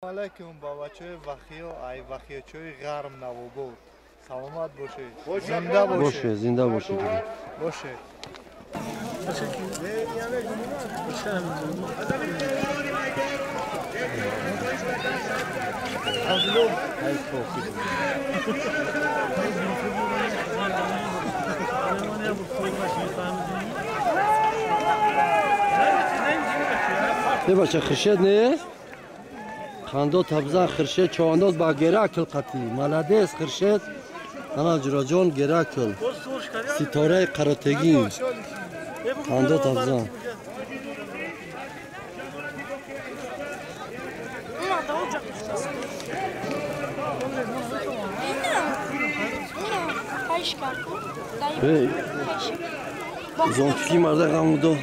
Алейкум ба бачаҳои Вахиё, ай вахиёчои ғарм Навобод. Саломат бошед. Зинда бошед. Зинда бошед. Бошед. Не бача хуршед нест? Хандо табзан хуршед човандоз ба Геракл қатӣ. Молодец хуршед. Ана ҷураҷон Геракл. Ситораи Қаротегин. Хандо табзан. Зонтики марда ғамудо.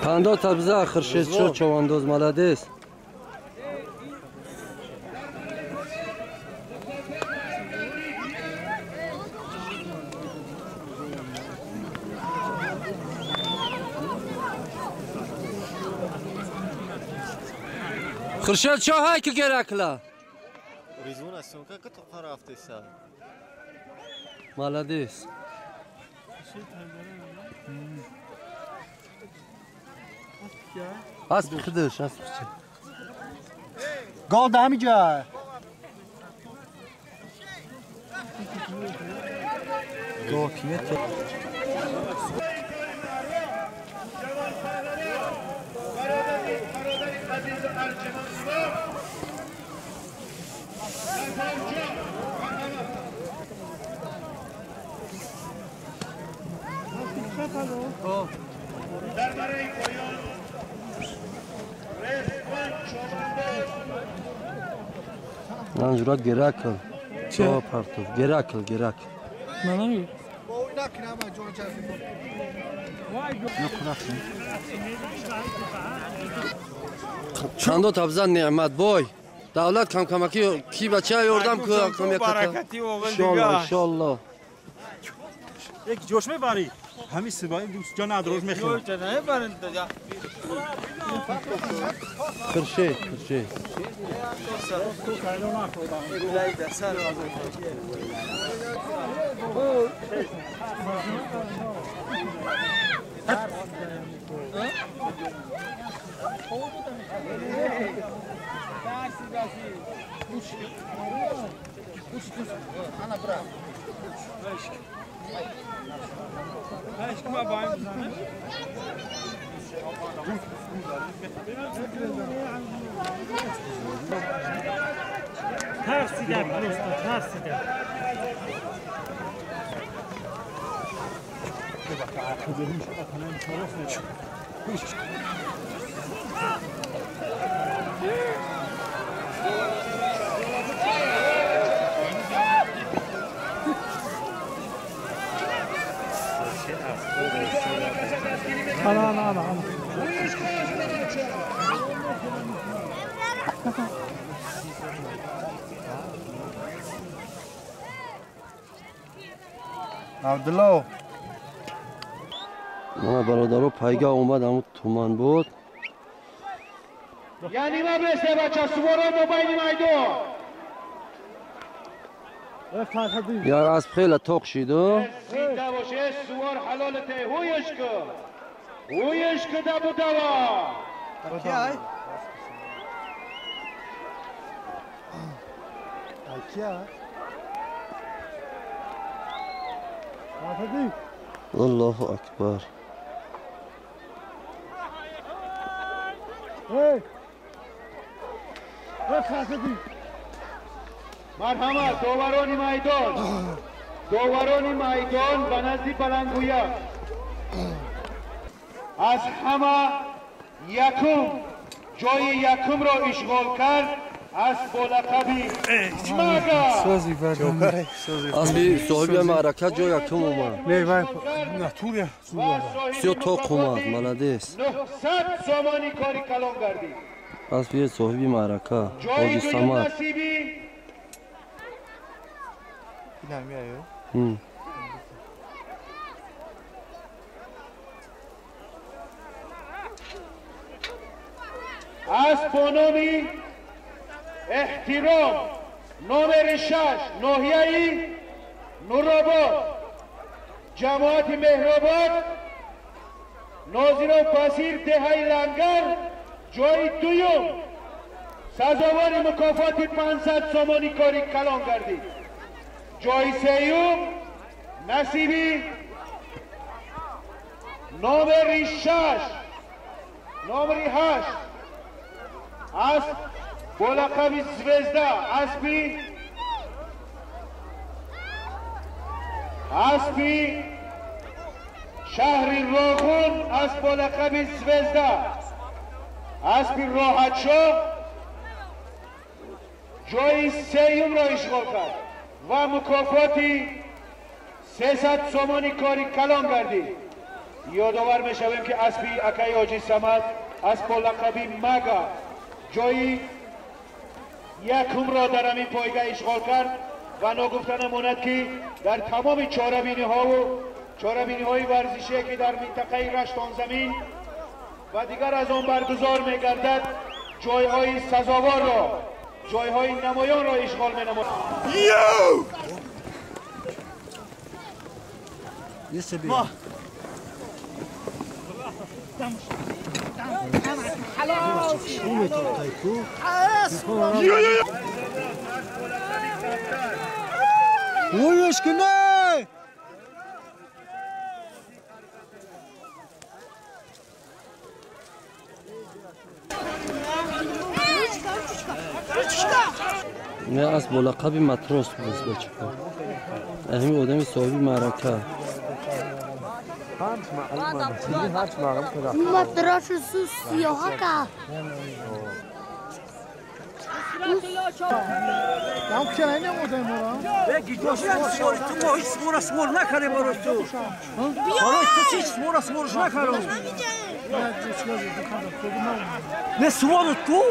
Хандо табза хуршедшо човандоз молодец. Хуршедшо ҳай ки Геракла. Ризвон сумка ки то рафтеса. Молодец. Асп худаш, асп чӣ? Гол да ҳамиҷа. Гол кимет? Анжура Геракл. Чо партов? Геракл, Геракл. Мана. Чандо табзан неъмат бой. Давлат камкамаки ки бача ёрдам ку камяката. Баракати оғил дига. Иншаллоҳ. Як ҷош мебарӣ. Ҳамин сибаи ҷо надроз мехӯрӣ. Хуршед, хуршед. Тарсидам, просто тарсидам. Ana ana ana ana. Абдулло. Мана бародаро пайга омад, ҳамун туман буд. Яъне ма бресе бача суворо мобайни майдон. Як асп хеле тоқ шиду. Зинда боше сувор ҳалолате ҳуеш ку. Ҳуеш ку да будава. Киай? Киай? Аллоҳу акбар. Марҳамат, доварони майдон. Доварони майдон ба назди баландгӯя. Аз ҳама якум ҷои якумро ишғол кард اسب با لقب مگا. اسب صاحب معرکه جای یکم اومد. نه وای ناتوریا سیو توق اومد молодец. 900 سامانی کاری کلان گردید. اسب صاحب معرکه حاجی صمد. اسب با نام احترام نمبر 6 ناحیه نورآباد جماعت مهرآباد ناظر بصیر دهه لنگر جای دوم سزاوار مکافات 500 سامانی کاری کلان گردید. جای سیوم نصیبی نمبر 6 نمبر 8 اسب با لقب زوزده اسبی شهر راغون اسب با لقب زوزده اسبی راحتشاه جای سیوم را اشغال کرد و مکافاتی 300 سامانی کاری کلان گردید. یادآور میشویم که اسبی اکای حاجی صمد اسب با لقب مگا جای یکم را در همین پایگاه اشغال کرد و ناگفته نماند که در تمام چاربینی ها و چاربینی های ورزشی که در منطقه رشتان زمین و دیگر از آن برگزار می‌گردد جایهای سزاوار را جایهای نمایان را اشغال می‌نماید. نه از با لقب متروس بود بچه‌ها. همین آدمی صاحب معرکه. متروس سیاه‌کا. نه سوار تو؟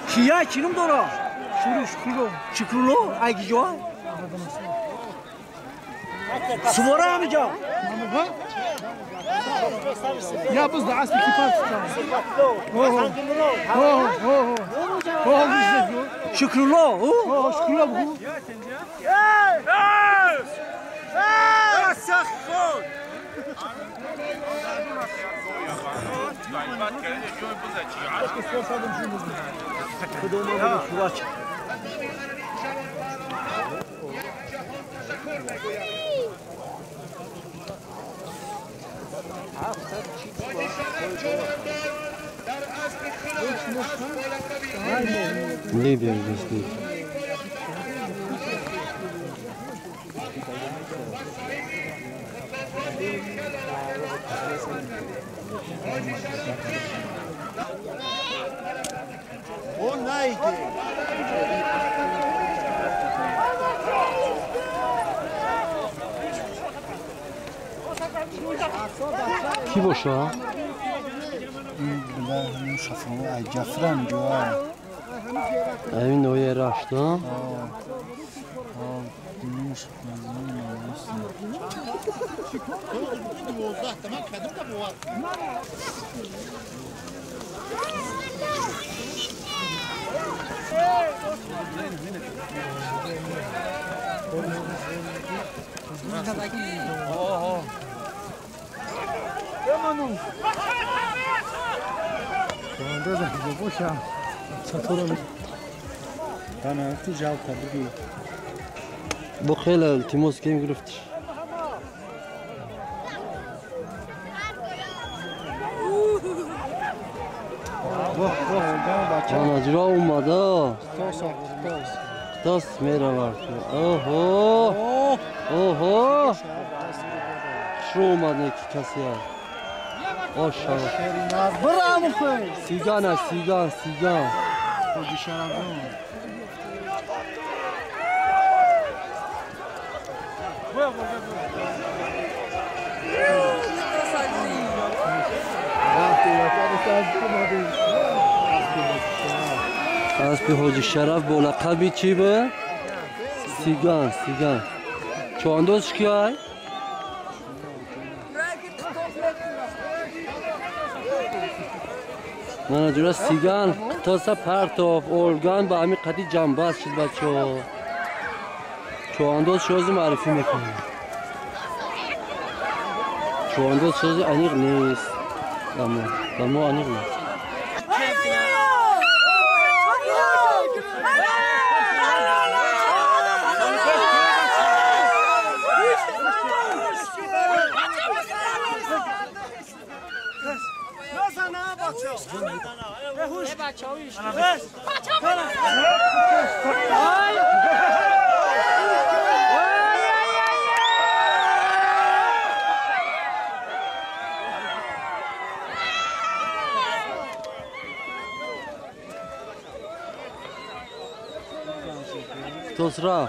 کیه چینم داره؟ شکرولو اگه جا؟ سواره همینجا؟ Ya buz da asli kifat. Ho ho ho ho. Şükrullah. Ho şükrullah bu. Лидер здесь. کی باشه؟ این شفاعه جفران جوا. همین نوعی رشت ها؟ Bu خیلی التماس کم گرفتش. ماجرا اومده. دست میرود. اوه اوه شو اومده که کسی ها. Ошо. Браво хой. Сиган, сиган, сиган. Ходи шарафон. Аспи ҳоҷи Шараф бо лақаби чӣ буд? Сиган, сиган. Чувандозш киай? Мана ҷура сиган тоса партоф, орган ба ҳамин қади ҷамбаст шуд бачаҳо. Чувандоз шози маърифӣ мекунем. Чувандоз шози аниқ нест. Ба мо аниқ нест. Тосра.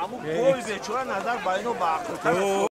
Аму бой бечора назар ба ино ба ақлтар.